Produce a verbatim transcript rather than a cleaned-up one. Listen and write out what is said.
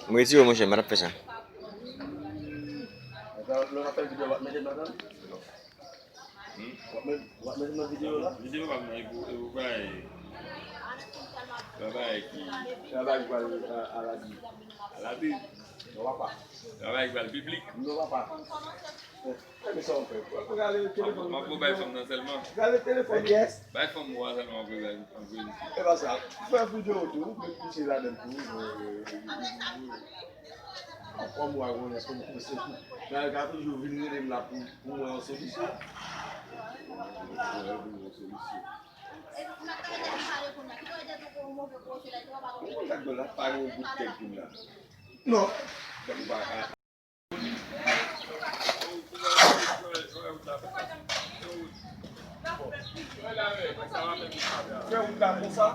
M retire w, monchè, m pa t ap fè sa. Lè w ap fè videyo, w ap mete m ladan l? Hmm? W ap met, w ap mete m nan videyo la? Videyo pa nan, e pou, e pou bay. Travay ki. Travay ki pral a, a la bib. A la bib. Non, papa. Travay ki pral piblik. Non, papa. Mwen sa w fè. Ou gade telefòn. M ap bay fanm nan sèlman. Gade telefòn. Yes. Bay fanm ou a sèlman, ou gade, ou gade. E pa sa. Fè videyo tou, met misye ladan tou. Fanm ou a konnen se konn konsèy. Nan ka toujou vin rele m la pou, pou mwen yon solisyon. Pou mwen yon solisyon. Ou konn sa k do la, pa gen yon bout kèk moun la. Non. Ou pa ka. Fè wout la konsa.